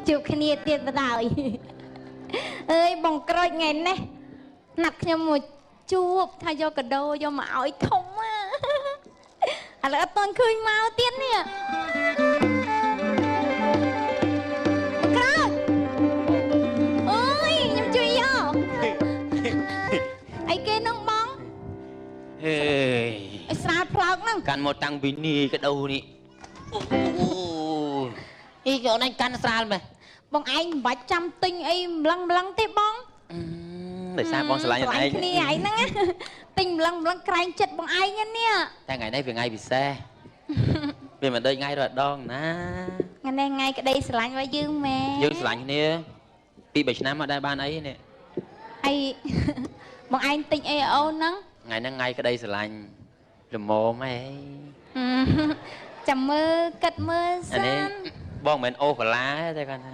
ជួបគ្នាទៀតបណ្ដោយអើយបងក្រូចថ្ងៃនេះណាត់ខ្ញុំមកជួបថាយកកាដូយកមកឲ្យធំឥឡូវអត់ទាន់ឃើញមកទៀតនេះក្រូចអើយខ្ញុំជួយយកអីគេនឹងបងហេអីស្រាលផ្លោកហ្នឹងកាន់មកតាំងពីនេះកាដូនេះអូអីគេអូនឯងកាន់ស្រាលមែនបងឯងមិនបាច់ចាំទិញអីម្លឹងម្លឹងទេបងដោយសារបងស្រឡាញ់ឯងគ្នាឯងហ្នឹងទិញម្លឹងម្លឹងក្រែងចិត្តបងឯងនេះតែថ្ងៃនេះវាថ្ងៃពិសេសវាមិនដូចថ្ងៃរាល់ដងណាថ្ងៃនេះថ្ងៃក្តីស្រឡាញ់របស់យើងមែនយើងស្រឡាញ់គ្នាពី3ឆ្នាំមកដែរបានអីនេះអីបងឯងទិញអីអូនហ្នឹងថ្ងៃហ្នឹងថ្ងៃក្តីស្រឡាញ់ល្មមហីចាំមើលគិតមើលសិនបងមិនមែនអូកាឡាទេគាត់ថា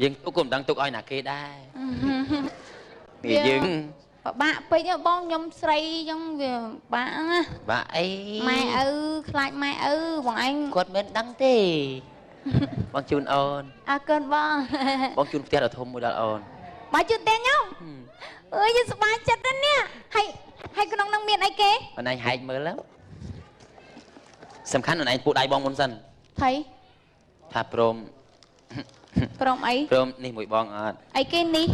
យើងទុកក៏មិនដឹងទុកឲ្យណាគេដែរនេះយើងពិបាកពេកបងខ្ញុំស្រីអញ្ចឹងវាបាក់ណាបាក់អីម៉ែឪខ្លាចម៉ែឪបងឯងគាត់មិនដឹងទេបងជូនអូនអរគុណបងបងជូនផ្ទះដ៏ធំមួយដល់អូនបើជូនផ្ទះខ្ញុំអើយយើងសប្បាយចិត្តណាស់នេះហើយហើយក្នុងនឹងមានអីគេអូនឯងហែកមើលសំខាន់អូនឯងពូដៃបងមុនសិនថៃថាព្រមព្រមអីព្រមនេះមួយបងអត់អីគេនេះ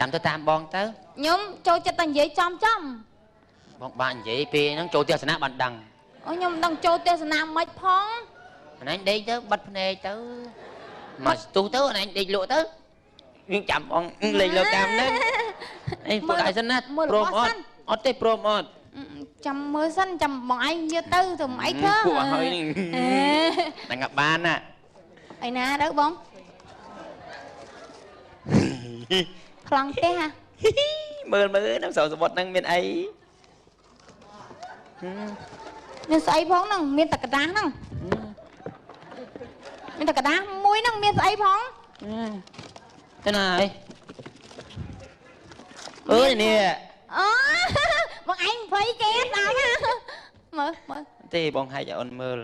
ចាំទៅតាមបងទៅខ្ញុំចូលចិត្តតែនិយាយចំចំបងបាក់និយាយពេលហ្នឹងចូលទស្សនៈបានដឹងអូខ្ញុំមិនដឹងចូលទស្សនៈមិនផងអនឯងដេកទៅបិទភ្នែកទៅមកស្ទុះទៅអនឯងដេកលក់ទៅយើងចាំបងលេងលោកតាមហ្នឹងអីពូដៃសិនណាព្រមអត់អត់ទេព្រមអត់ចាំមើលសិនចាំបងឯងយកទៅទៅអីធ្វើពួកឲ្យនេះដឹងបានណាអីណាទៅបងប្លង់ផ្ទះហ่ะមើលមើលនៅសសមុទ្រហ្នឹងមានអីមានស្អីផងហ្នឹងមានតែกระดาษហ្នឹងមានតែกระดาษមួយហ្នឹងមានស្អីផងទៅណាអីអើយនេះអូបងឯងភ័យគេស្ដាប់ណាមើលមើលទេបងហែកឲ្យអូនមើល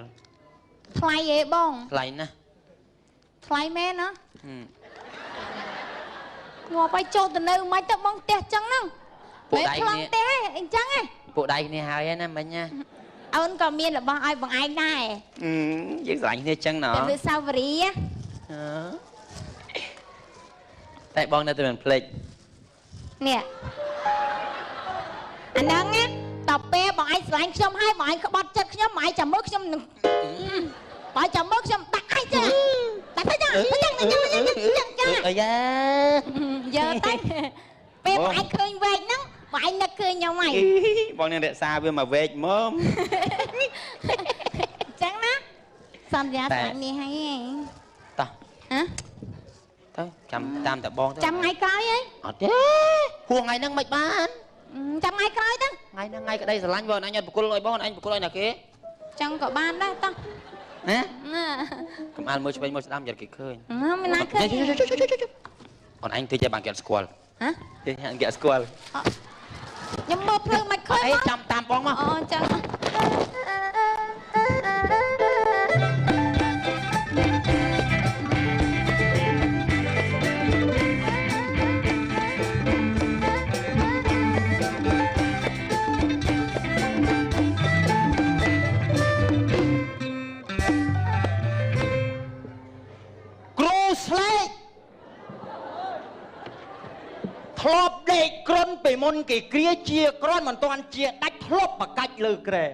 ថ្លៃហ៎បងថ្លៃណាស់ថ្លៃមែនណាងាប់ឲ្យចូលទៅនៅមិនទៅបងផ្ទះចឹងហ្នឹងពួកដៃគ្នាផ្ទះអញ្ចឹងហ៎ពួកដៃគ្នាហើយណាមិញណាអូនក៏មានរបស់ឲ្យបងឯងដែរយើងស្រឡាញ់គ្នាចឹងណ៎តែសាវរីតែបងនៅតែមិនភ្លេចនេះអាហ្នឹងណាតពេលបងឯងស្រឡាញ់ខ្ញុំហើយបងឯងក្បត់ចិត្តខ្ញុំបងឯងចាំមើលខ្ញុំនឹងបងចាំមើលខ្ញុំដាក់ឯងចឹងដាក់ទៅចឹងចឹងចឹងចឹងអាយ៉ាយកទៅពេលបងឯងឃើញវែកហ្នឹងបងឯងនឹកឃើញខ្ញុំហើយបងនឹងរក្សាវាមកវែកមកចឹងណាសន្យាស្រឡាញ់នេះហើយតោះហ៎ទៅចាំតាមតបងទៅចាំថ្ងៃក្រោយហីអត់ទេហួងថ្ងៃហ្នឹងមិនបានចាំថ្ងៃក្រោយទៅថ្ងៃហ្នឹងថ្ងៃក្តីស្រឡាញ់បងអញអត់ប្រគល់ឲ្យបងអញប្រគល់ឲ្យណាគេចឹងក៏បានដែរតោះណាកុំអាលមើលឆ្វេងមើលស្ដាំយ៉ាត់គេឃើញមិនណាឃើញអូនឯងធ្វើចេះបានគេអត់ស្គាល់ហ៎ទេគេអត់ស្គាល់ខ្ញុំមើលភ្លើងមិនឃើញអីចាំតាមបងមកអូចឹងធ្លាប់ដេកគ្រុនពីមុនគេគ្រាជាគ្រាន់មិនទាន់ជាដាច់ធ្លាប់បកាច់លើក្រែ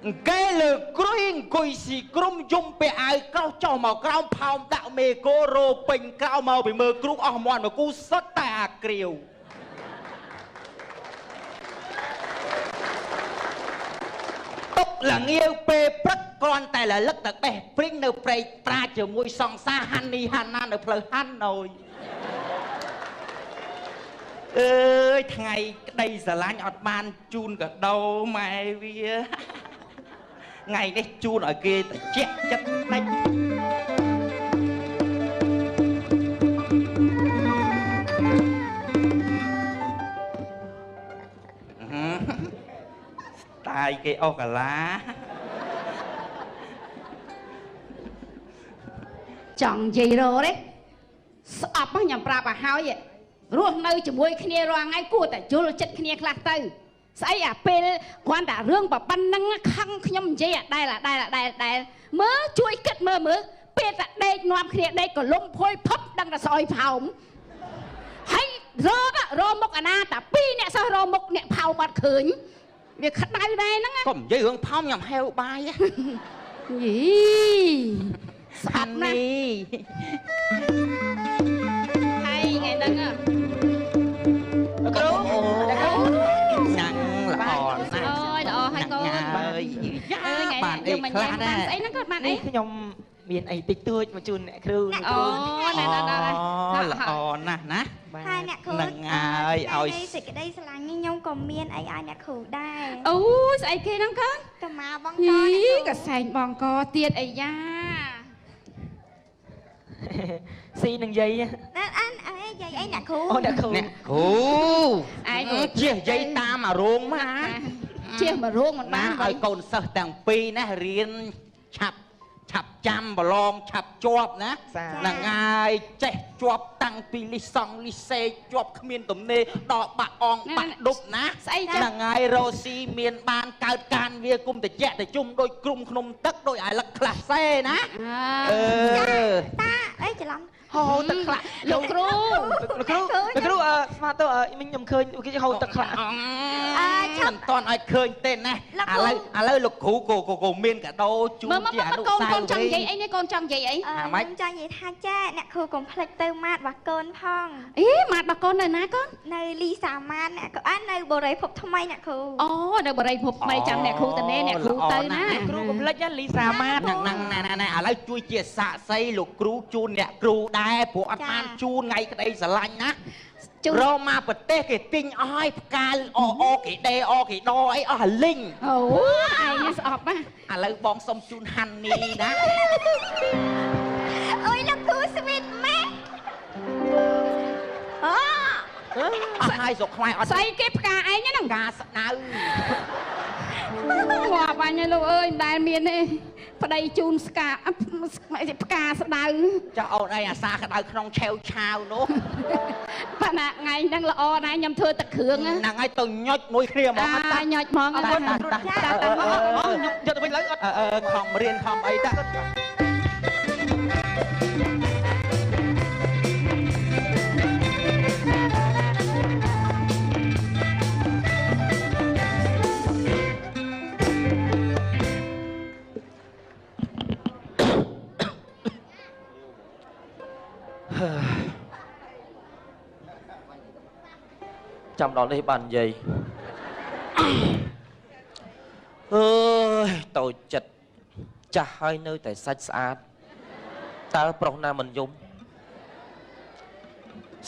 អង្គេលើគ្រុយអង្គុយស៊ីក្រុមយំពាក់អាវក្រោះចុះមកក្រោមផោមដាក់មេគោរោពេញក្រោមមកពីមើលគ្រូអស់មន់មកគូសុទ្ធតែអាគ្រាវទុកល្ងាវពេលព្រឹកគ្រាន់តែលលឹកទៅបេះព្រីងនៅព្រែកប្រាជាមួយសង្សារហាន់នេះហាន់ណានៅផ្លូវហាន់ណយអើយថ្ងៃក្តីស្រឡាញ់អត់បានជូនកាដូម៉ែវាថ្ងៃនេះជូនឲ្យគេតិចចិត្តដាច់ស្តាយគេអស់កាឡា ចង់និយាយរទេស្អប់ខ្ញុំប្រាប់ឲ្យហើយរស់នៅជាមួយគ្នារាល់ថ្ងៃគួរតែយល់ចិត្តគ្នាខ្លះទៅស្អីអាពេលគ្រាន់តែរឿងប៉ុណ្ណឹងខឹងខ្ញុំនិយាយអាដែលអាដែលអាដែលដែលមើលជួយគិតមើលមើលពេលតែដេកនាំគ្នាដេកក៏លំភុយផឹបដឹងតែស្អុយផោមហើយរករមុខអាណាតែពីរអ្នកសោះរមុខអ្នកផោមអត់ឃើញវាក្តៅដែរហ្នឹងកុំនិយាយរឿងផោមខ្ញុំហេវបាយយីស្អប់ណាស់ហើយថ្ងៃហ្នឹងលោកគ្រូញ៉ាំល្អណាស់អូយល្អហើយកូនអើយបានអីខ្លះដែរស្អីហ្នឹងគាត់បានអីខ្ញុំមានអីតិចតួចមកជូនអ្នកគ្រូអូណែណែណែល្អណាស់ណាហើយអ្នកគ្រូនឹងហើយឲ្យសេចក្តីស្រឡាញ់នេះខ្ញុំក៏មានអីឲ្យអ្នកគ្រូដែរអូស្អីគេហ្នឹងកូនកម្មាបងកអ្នកគ្រូកសែងបងកទៀតអីយ៉ាស៊ីនឹងយាយណាអានអីយាយអីអ្នកគ្រូអូអ្នកគ្រូអ្នកគ្រូឯងជះយាយតាមអារោងមកជះមករោងមិនបានឲ្យកូនសិស្សទាំងពីរណារៀនឆាប់ឆាប់ចាំប្រឡងឆាប់ជាប់ណាហ្នឹងហើយចេះជាប់តាំងពីលិសង់លិសេជាប់គ្មានទំនេរដល់បាក់អងបាក់ដប់ណាហ្នឹងហើយរ៉ូស៊ីមានបានកើតការវាគុំតិចតិជុំដូចក្រុមក្នុងទឹកដូចអាលឹកខ្លះសេណាអឺតាអីច្រឡំហូរទឹកខ្លះលោកគ្រូលោកគ្រូលោកគ្រូអឺស្មាតទៅមិញខ្ញុំឃើញគេហូរទឹកខ្លះអឺមិនតន់ឲ្យឃើញទេណាឥឡូវលោកគ្រូក៏មានកាដូជូនជាអនុស្សាវរីយ៍កូនចង់និយាយអីនេះកូនចង់និយាយអីខ្ញុំចង់និយាយថាចាអ្នកគ្រូកុំភ្លេចទៅម៉ាតរបស់កូនផងអីម៉ាតរបស់កូននៅណាកូននៅលីសាម៉ាតអ្នកគ្រូអនៅបរិយភពថ្មីអ្នកគ្រូអូនៅបរិយភពថ្មីចាំអ្នកគ្រូទៅនេះអ្នកគ្រូទៅណាគ្រូកុំភ្លេចណាលីសាម៉ាតហ្នឹងណាណាឥឡូវជួយជាសាក្សីលោកគ្រូជូនអ្នកគ្រូដែរព្រោះអត់បានជូនថ្ងៃក្តីស្រឡាញ់ណារមកប្រទេសគេទិញអស់ហើយផ្កាអអគេដេអគេដអីអស់លីងអូឯងនេះស្អប់ណាឥឡូវបងសុំជូនហាន់នីណាអូយលោកគ្រូស្វីតម៉ែអូអស់ហើយស្រុកខ្មែរអត់ស្អីគេផ្កាឯងហ្នឹងផ្កាស្ដៅងាប់អញលោកអើយមិនដែលមានទេប្តីជូនស្កាផ្កាស្ដៅចាស់អូនឯងអាសាក្តៅក្នុងឆេវឆាវនោះប៉ាណាថ្ងៃហ្នឹងល្អណាស់ខ្ញុំធ្វើទឹកគ្រឿងហ្នឹងហើយទៅញុចមួយគ្នាហ្មងអត់តាញុចហ្មងតាតាតាខ្ញុំយកទៅវិញឡើយអត់ខំរៀនខំអីតាចាំដល់នេះបាននិយាយអើយតូចចិត្តចាស់ហើយនៅតែសាច់ស្អាតតើប្រុសណាមិនយំ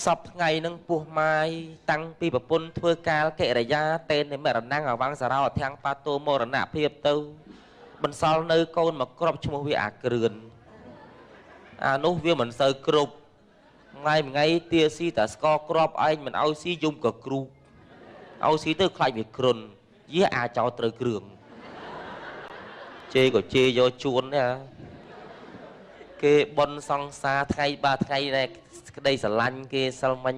សពថ្ងៃនឹងពោះម៉ាយតាំងពីប្រពន្ធធ្វើកាលកិរិយាតេនមរណងអវង្សរោអធិងបាតោមរណភាពទៅបន្សល់នៅកូនមកក្របឈ្មោះវាអាគ្រឿនអានោះវាមិនសូវគ្រប់ថ្ងៃថ្ងៃទាស៊ីតាស្កក្របឯងមិនឲ្យស៊ីយំក៏គ្រូឲ្យស៊ីទៅខ្លាចវាគ្រុនយាអាចោលត្រូវគ្រឿងជេរក៏ជេរយកជួនដែរគេបនសង្សារថ្ងៃបាថ្ងៃដែរក្តីស្រឡាញ់គេសិលមិញ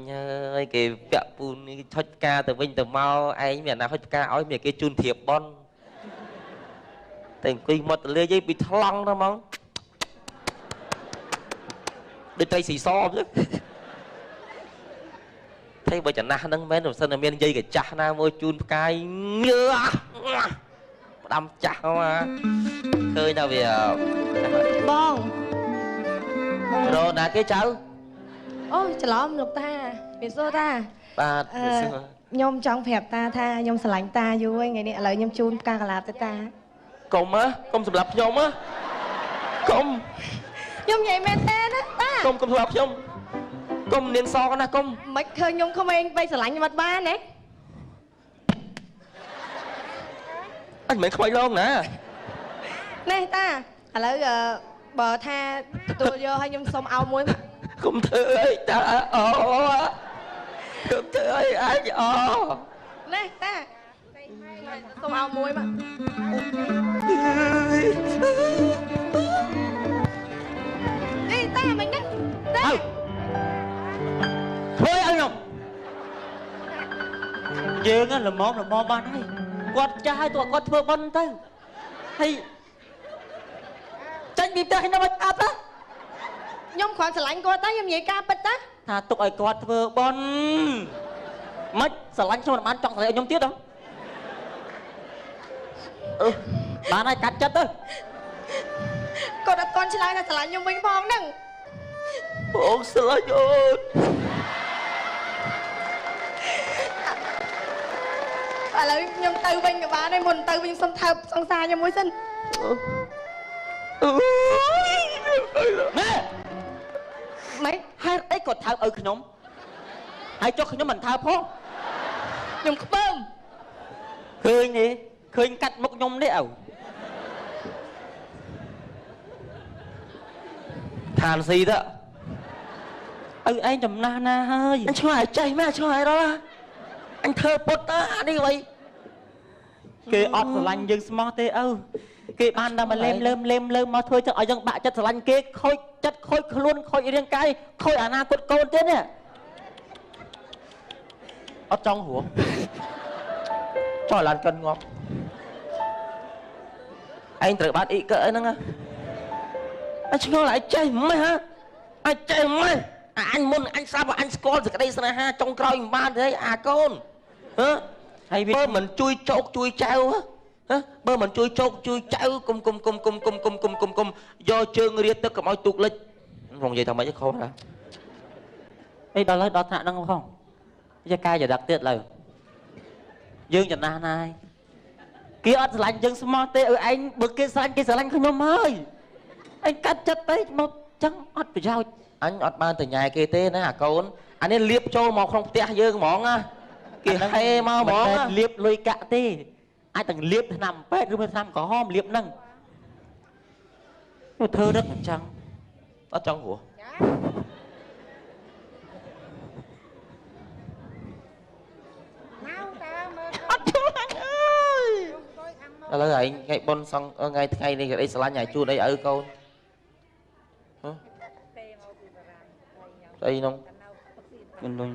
ហើយគេពាក់ពូនហុចផ្កាទៅវិញទៅមកឯងមានអាណាហុចផ្កាឲ្យមានគេជូនធៀបបនតែអង្គុយមាត់ទលាយពីថ្លង់ទៅហ្មងដូចត្រីស៊ីសអញ្ចឹងតែបើចំណាស់ហ្នឹងមែនបើសិនតែមានយាយកចាស់ណាមួយជូនផ្កាយងើផ្ដាំចាស់មកឃើញថាវាបងរណាគេចៅអូច្រឡំលោកតាមានសួរតាបាទខ្ញុំចង់ប្រាប់តាថាខ្ញុំស្រឡាញ់តាយូរហើយថ្ងៃនេះឥឡូវខ្ញុំជូនផ្កាកន្លាបទៅតាកុំណាកុំសម្រាប់ខ្ញុំណាកុំខ្ញុំនិយាយមែនទេណាតាកុំសម្រាប់ខ្ញុំកុំនាងសណាកុំមិនឃើញខ្ញុំក្មេងពេកស្រឡាញ់ខ្ញុំអត់បានទេអញមិនខ្វៃឡងណានេះតាឥឡូវបើថាទទួលយកឲ្យខ្ញុំសុំអោមួយកុំធ្វើអីតាអូកុំធ្វើអីអញអូនេះតាសុំអោមួយមកនេះតា យើងល្មមល្មមបានហើយគាត់ចាស់ហើយតើគាត់ធ្វើបន់ទៅហើយចាញ់ពីផ្ទះខ្ញុំឲ្យអាប់ណា ខ្ញុំគ្រាន់ស្រឡាញ់គាត់តែខ្ញុំនិយាយការពិតតា ថាទុកឲ្យគាត់ធ្វើបន់មិនស្រឡាញ់ខ្ញុំមិនបានចង់ស្រឡាញ់ខ្ញុំទៀតហ៎អឺបានហើយកាត់ចិត្តទៅ គាត់អត់ទាន់ឆ្លើយថាស្រឡាញ់ខ្ញុំវិញផងហ្នឹង បងស្រឡាញ់អូន ឥឡូវខ្ញុំទៅវិញក៏បានដែរមុនទៅវិញសុំថើបសង្សារខ្ញុំមួយសិន ណែ ម៉េច ហេតុអីក៏ថើបឲ្យខ្ញុំហើយចុះខ្ញុំមិនថើបផង ខ្ញុំខ្ពើម ឃើញទេឃើញកាត់មុខខ្ញុំនេះឪ ឋានស៊ីទៅ ឪឯងចំណាស់ណាហើយ អញឆ្ងល់ឲ្យចេះមែនឆ្ងល់ឲ្យដល់អញធ្វើពុតទៅអានេះអ្វី គេអត់ស្រឡាញ់យើងស្មោះទេឪគេបានតែមកលេមលើមលេមលើមមកធ្វើចឹងឲ្យយើងបាក់ចិត្តស្រឡាញ់គេខូចចិត្តខូចខ្លួនខូចរាងកាយខូចអនាគតកូនទៀតនេះ អត់ចង់ហួរចង់ឡានកិនងាប់ឯងត្រូវបានអ៊ីកើអីហ្នឹងអញឆ្ងល់ឲ្យចេះម៉េចហ៎អញចេះម៉េចអញមុនអញស្រាប់អញស្គាល់សេចក្តីស្នេហាចុងក្រោយមិនបានទេអាកូនហ៎ ហើយវា បើមិនជួយចោកជួយចៅហ៎បើមិនជួយចោកជួយចៅគុំគុំគុំគុំគុំគុំគុំគុំគុំយកជើងរាទឹកកុំឲ្យទូកលិចខ្ញុំនិយាយថាម៉េចខុសណា អីដល់ហើយដល់ថ្នាក់ហ្នឹងផងយកកាយចរិតទៀតឡើយយើងចំណាស់ណាស់គេអត់ស្រឡាញ់យើងស្មោះទេឲ្យឯងបើគេស្រឡាញ់គេស្រឡាញ់ខ្ញុំហើយឯងកាត់ចិត្តទៅមកចឹងអត់ប្រយោជន៍ អញអត់បានទៅញ៉ែគេទេណាអាកូនអានេះលៀបចូលមកក្នុងផ្ទះយើងហ្មងណាគេហេមកហ្មង លៀបលុយកាក់ទេអាចទាំងលៀបថ្នាំពេទ្យឬមួយថ្នាំក្រហមលៀបហ្នឹងធ្វើរឹកអញ្ចឹង អត់ចង់ហួរ អត់ជួយអើយ ឥឡូវឯងថ្ងៃបុណ្យសង្ឃថ្ងៃថ្ងៃនេះគេអីស្រឡាញ់ឲ្យជូនអីឪកូនហ៎ស្អីនោះ មិនលុយ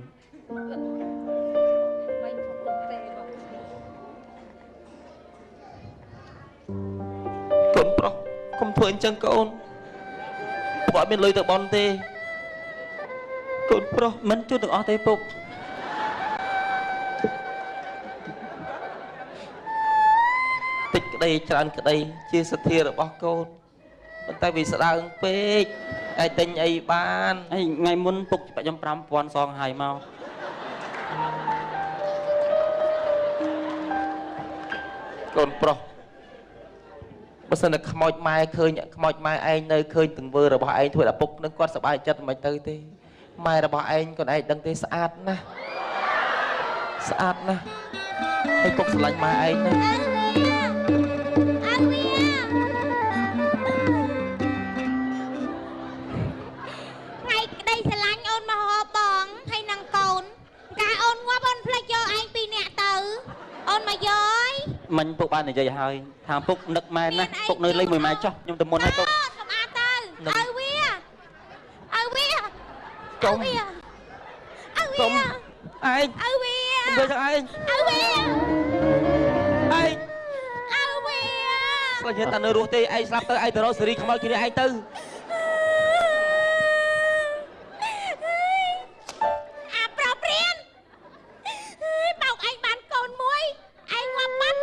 កូនប្រុសកុំធ្វើអញ្ចឹងកូនព្រោះអត់មានលុយទៅបន់ទេកូនប្រុស មិនជូនទាំងអស់ទេពុក តិចក្តីច្រើនក្តីជាសទ្ធារបស់កូនប៉ុន្តែវាស្ដើងពេកឯទិញអីបាន ហើយថ្ងៃមុនពុកច្បាក់ខ្ញុំ5000សងហើយមក កូនប្រុសបើសិនតែខ្មោចម៉ែឃើញខ្មោចម៉ែឯងនៅឃើញទង្វើរបស់ឯងធ្វើដល់ពុកនឹងគាត់សប្បាយចិត្តមិនទៅទេម៉ែរបស់ឯងគាត់ឯងដឹងទេស្អាតណាស់ស្អាតណាស់ហើយពុកស្រឡាញ់ម៉ែឯងណាស់ អើវាថ្ងៃក្តីស្រឡាញ់អូនមកហបបងហើយនឹងកូនកាអូនងាប់អូនភ្លេចយកឯងពីរនាក់ទៅអូនមកយកហើយ មិញពុកបាននិយាយហើយថាពុកនឹកម៉ែណាស់ពុកនៅលេងមួយម៉ែចុះខ្ញុំទៅមុនហើយពុក សម្អាតទៅអើវាអើវា កុំ អើវា កុំឯង អើវា កុំទៅឯង អើវា ឯង អើវា ស្លាញ់តែនៅរស់ទេឯងស្លាប់ទៅឯងទៅរកសេរីខ្មោចគ្នាឯងទៅ អាប្រុសព្រានបោកឯងបានកូនមួយឯងងាប់បាត់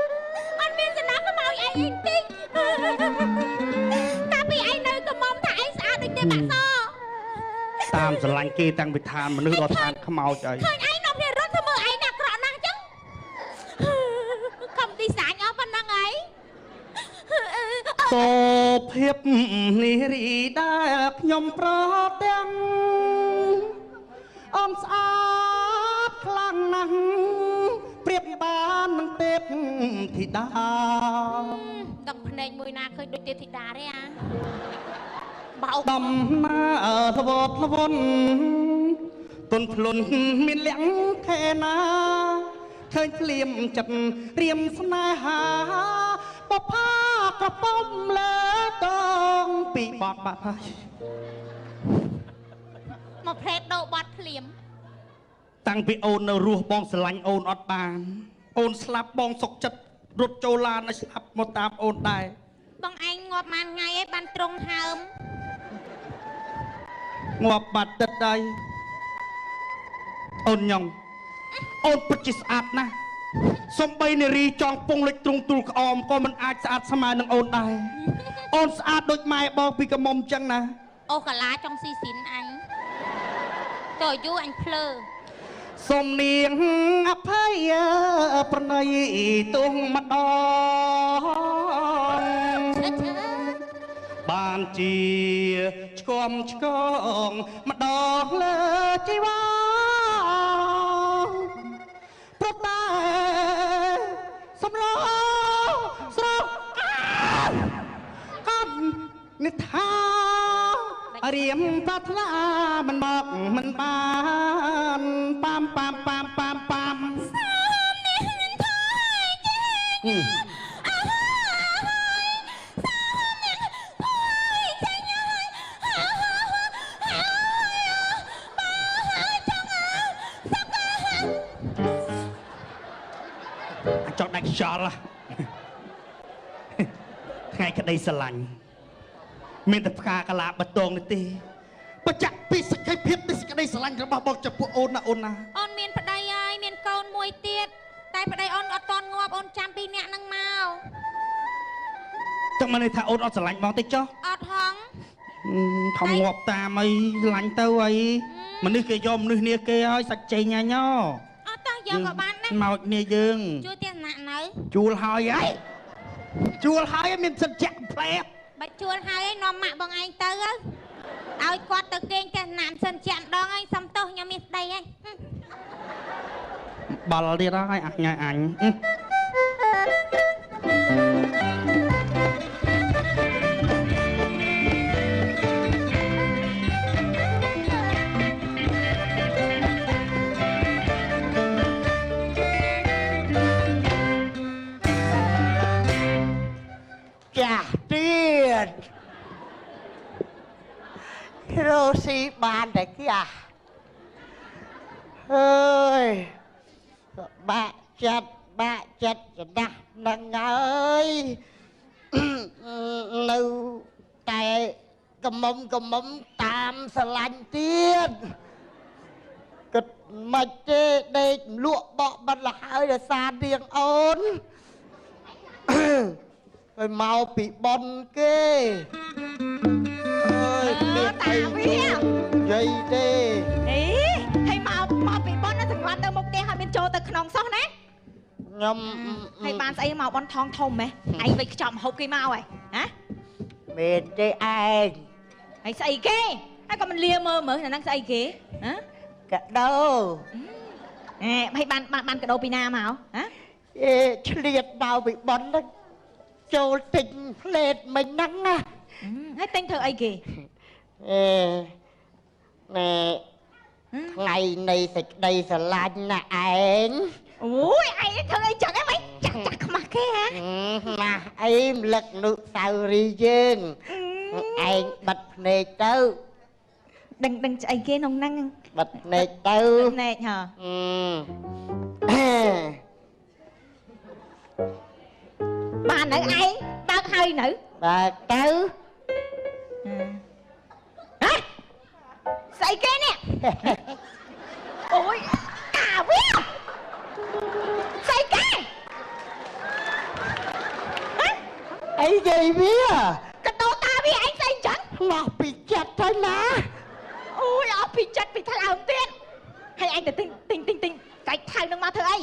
អត់មានសំណខ្មោចឯងអីតិចកាលពីឯងនៅក្រមុំថាឯងស្អាតដូចទេបាក់ស តាមស្រឡាញ់គេតាំងពីឋានមនុស្សដល់ឋានខ្មោចអី ឃើញឯងនាំគ្នារត់ធ្វើមើលឯងណាក្រក់ណាស់ចឹងខំទីសាញអស់ប៉ុណ្ណឹងឯង តោភាពនេះរីដែលខ្ញុំប្រទាំងអមស្អាតខ្លាំងណាស់ប្រៀបបាននឹងទេពធីតា ដឹងភ្នែកមួយណាឃើញដូចទេពធីតាទេអាបោក ដំណាលវតលវនទុនភ្លុនមានលៀងខេណាឃើញភ្លាមចិត្តរៀមស្នេហាបផាក្រពុំលើតងពីបត់បាត់ហើយ មកផ្លេតដោបាត់ភ្លាម តាំងពីអូននៅរស់បងស្រឡាញ់អូនអត់បានអូនស្លាប់បងសុកចិត្តរត់ចូលឡានឲ្យស្លាប់មកតាមអូនដែរបងឯងងាប់បានថ្ងៃឯងបានត្រង់ហើមងាប់បាត់ទឹកហើយអូនញងអូនពិតជាស្អាតណាស់សំបីនារីចង់ពងលិចទ្រង់ទូលក្អមក៏មិនអាចស្អាតស្មើនឹងអូនដែរអូនស្អាតដូចម៉ែបងពីកមុំចឹងណាអូកាឡាចង់ស៊ីស៊ីនអញតើយូរអញភ្លើសូមនាងអភ័យប្រណីទងម្ដងបានជាឆ្គំឆ្គងម្ដងលើជីវ៉ាព្រោះតែសំឡស្រកំនិថារៀមប្រាថ្នាមិនមកមិនបានប៉ាមប៉ាមប៉ាមប៉ាមប៉ាមសូមនាងថយចេញអើយសូមនាងថយចេញហើយបើចង់សកចង់ដាច់ខ្យល់ថ្ងៃក្តីស្រឡាញ់មានតែផ្កាកាឡាបតងនេះទេបច្ចៈពីសក្ខីភាពនៃសេចក្តីស្រឡាញ់របស់បងចំពោះអូនណាអូនណាអូនមានប្តីហើយមានកូនមួយទៀតតែប្តីអូនអត់តន់ងាប់អូនចាំពីអ្នកនឹងមកចឹងមិនន័យថាអូនអត់ស្រឡាញ់បងទេចុះអត់ហងខំងាប់តាមអីស្រឡាញ់ទៅអីមនុស្សគេយកមនុស្សនេះគេហើយសាច់ចេញអញអត់តោះយកក៏បានដែរមកនេះយើងជួលផ្ទះណាក់នៅជួលហើយហីជួលហើយមានសិទ្ធិចាក់ផ្លែបើជួលហើយនាំម៉ាក់បងឯងទៅឲ្យគាត់ទៅគេងផ្ទះណាមសិនជាក់ម្ដងហើយសុំទោសខ្ញុំមានស្ដីហើយបល់ទៀតហើយអញអញចាស់ទៀតរស់ស៊ីបានតែចាស់អើយបាក់ចិត្តបាក់ចិត្តចំណាស់នឹងហើយនៅតែកមុំកមុំតាមស្រឡាញ់ទៀតគិតមិនទេដេកលក់បក់បាត់លហើយដោយសារនាងអូនហើយមកពីប៉ុនគេអើយតាវានិយាយទេអីហើយមកពីប៉ុនណាសង្វាត់នៅមុខផ្ទះហើយមានចូលទៅក្នុងសោះណាខ្ញុំហើយបានស្អីមកប៉ុនថងធំហ៎ឯងវិញខ្ចប់ហូបគេមកហ៎ហ៎មែនទេឯងហើយស្អីគេហើយក៏មិនលាមើលមើលអាហ្នឹងស្អីគេហ៎កាដូអេហើយបានកាដូពីណាមកហ៎អេឆ្លៀតមកពីប៉ុនហ្នឹងចូលទិញផ្លេតមិញហ្នឹងណាហើយទិញធ្វើអីគេអេណែថ្ងៃនៃសេចក្តីស្រឡាញ់ណាឯងអូយឯងធ្វើអីចឹងហ៎ចាក់ចាក់ខ្មាស់គេហ៎ណាស់អីមលឹកនុសាវរីយ៍យើងឯងបិទភ្នែកទៅដឹងស្អីគេក្នុងហ្នឹងបិទភ្នែកទៅភ្នែកហ៎បាននៅឯងបើកហើយនៅបើកទៅហ៎ស្អីគេនេះអូយកាវាស្អីគេហ៎អីគេវាកដោតាវាឯងស្អីចឹងមកពីចិត្តទៅណាអូយអស់ពីចិត្តពីថ្លើមទៀតហើយឯងទៅទិញទិញទិញទិញសាច់ថៅនឹងមកធ្វើអី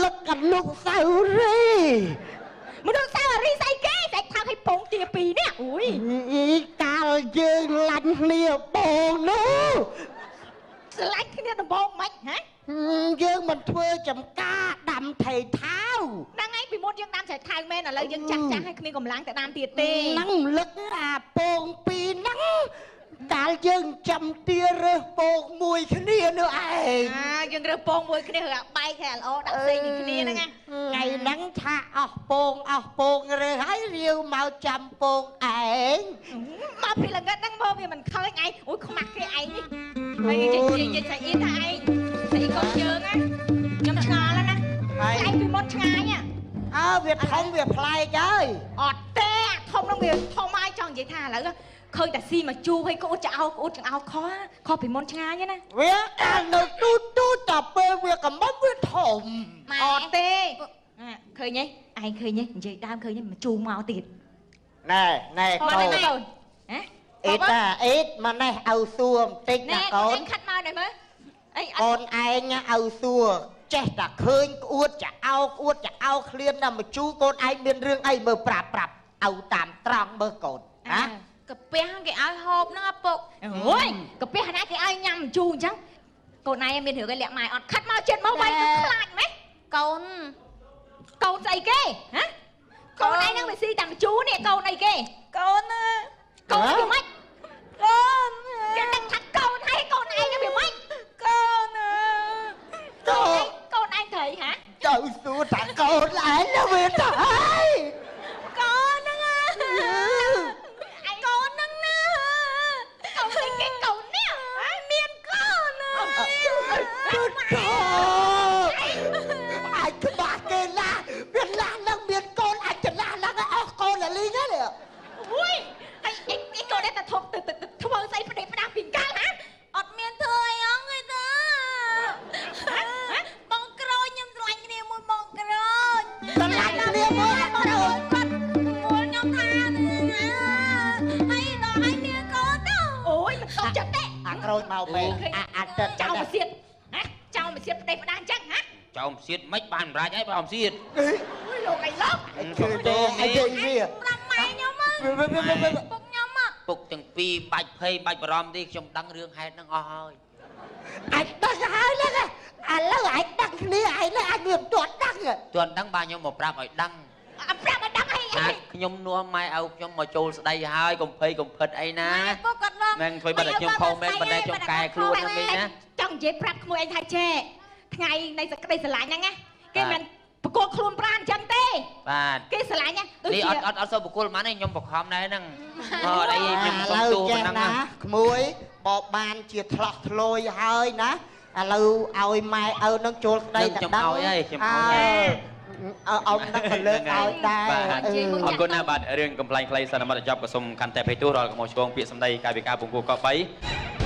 លឹកអនុស្សាវរីយ៍មនុស្សសាវរីយ៍ស្អីគេសាច់ថៅឲ្យពងទាពីរនេះអូយកាលយើងឡាញ់គ្នាបងនោះស្រឡាញ់គ្នាដំបងមិនហ៎យើងមិនធ្វើចំការដាំថៃថៅហ្នឹងហើយពីមុនយើងដាំថៃថៅមែនឥឡូវយើងចាស់ចាស់ហើយគ្មានកម្លាំងទៅដាំទៀតទេហ្នឹងលឹកអាពងពីរហ្នឹងកាលយើងចាំទារើសពងមួយគ្នានោះឯងយើងរើសពងមួយគ្នារើបែកហើយល្អដាក់ផ្សេងពីគ្នាហ្នឹងណាថ្ងៃហ្នឹងថាអស់ពងអស់ពងរើសហើយរាវមកចាំពងឯងមកពីល្ងិតហ្នឹងមកវាមិនឃើញឯងអូយខ្មាស់គេឯងនេះហើយនិយាយនិយាយស្អីថាឯង កូនយើងណាខ្ញុំឆ្ងល់ណា ហើយ ឯងពីមុនឆ្ងាញ់ អើវាធំវាប្លែកហើយ អត់ទេអាធំហ្នឹងវាធំហើយចង់និយាយថាឥឡូវឃើញតែស៊ីមកជូរឲ្យក្អួតចោក្អួតចង្អោខខុសពីមុនឆ្ងាញ់ណា វាកាលនៅទូទូតែពេលវាកំមុំវាធំ អត់ទេឃើញទេឯងឃើញទេនិយាយដើមឃើញទេមកជូរមកទៀត ណែណែកូន កូនហ៎ អេតតាអេតមកនេះឲ្យសួរបន្តិចណាកូន ខិតមកណែមើលអី កូនឯងឲ្យសួរចេះតែឃើញក្អួតចោក្អួតចោឃ្លានដល់មកជូរកូនឯងមានរឿងអីមើលប្រាប់ប្រាប់ឲ្យតាមត្រង់មើលកូនណា កាពះគេឲ្យហូបហ្នឹងអាពុកអូយកាពះណាគេឲ្យញ៉ាំជូរអញ្ចឹងកូនឯងមានរឿងអីលាក់ម៉ែអត់ខិតមកចិត្តមកវាយទៅខ្លាចម៉េចកូនកូនស្អីគេហ៎កូនឯងហ្នឹងវាស៊ីតាមជូរនេះកូនអីគេកូនណាកូនវាម៉េចកូនគេដឹងថាកូនហើយកូនឯងហ្នឹងវាម៉េចកូនណាកូនកូនឯងត្រីហ៎ ចៅសួរថាកូនឯងវាថាហើយកូនហ្នឹងកូនហ្នឹងណាកូនឯងគេកូននេះមានកូនណា កូនអាចក្បាស់គេឡាវាឡានឹងមានកូនអាចច្រឡះឡើងអស់កូនលីងហ្នឹង អូយហើយឯកូននេះតែធំទៅធ្វើស្អីផ្ដេសផ្ដាស់ពីកាលហ៎ អត់មានធ្វើអីអងទេតាបងក្រូចខ្ញុំស្រឡាញ់គ្នាមួយបងក្រូច ស្រឡាញ់គ្នាមួយបងក្រូច គាត់មួលខ្ញុំថាហើយដល់ឲ្យមានកូនទៅ អូយមិនសុខចិត្តទេ អាក្រូចមកមែនអាអាទឹក ចៅមកសៀតហ៎ចៅមកសៀតផ្ដេសផ្ដាស់អញ្ចឹងហ៎ ចៅមកសៀតមិនបានសម្រេចហើយបងសៀត អូយលោកអីលោក គឺទេអីវា ប្រាប់ម៉ែខ្ញុំពុកខ្ញុំ ពុកទាំងពីរបាច់ភ័យបាច់បារម្ភទេខ្ញុំដឹងរឿងហេតុហ្នឹងអស់ហើយ អាចដឹងហើយហ្នឹងឥឡូវអាចដឹងគ្នាឯងអាចវាមិនទាន់ដឹង ទាន់ដឹងបាទខ្ញុំមកប្រាប់ឲ្យដឹង ប្រាប់ឲ្យដឹងអី ខ្ញុំនាំម៉ែឲ្យខ្ញុំមកចូលស្ដីហើយកុំភ័យកុំភិតអីណា ពុកគាត់ឡង ហ្នឹងធ្វើបើតែខ្ញុំខុសមែនប៉ុន្តែខ្ញុំកែខ្លួនហ្នឹងវិញណា ចង់និយាយប្រាប់ក្មួយឯងថាចេះថ្ងៃនៃសក្តីស្រឡាញ់ហ្នឹងណាគេមិនបកគលខ្លួនប្រានអញ្ចឹងទេ បាទ គេស្រឡាញ់ណា ដូចនេះអត់អត់អត់សូវបកគលហ្មងទេខ្ញុំបខំដែរហ្នឹងអត់អីខ្ញុំសុំទោសប៉ុណ្ណឹង ណាក្មួយបបានជាថ្លោះធ្លោយហើយណាឥឡូវឲ្យម៉ែឪនឹងចូលស្ដី តែដឹងខ្ញុំឲ្យហើយខ្ញុំឲ្យ អ៊ំនឹងក៏លើកឲ្យដែរ អរគុណណាស់បាទរឿងកំ pl ែងខ្លីសន្មតចប់ក៏សូមកាន់តែភ័យទោសរាល់កំហុសឆ្គងពាក្យសម្ដីកាយវិការពង្គោកបី។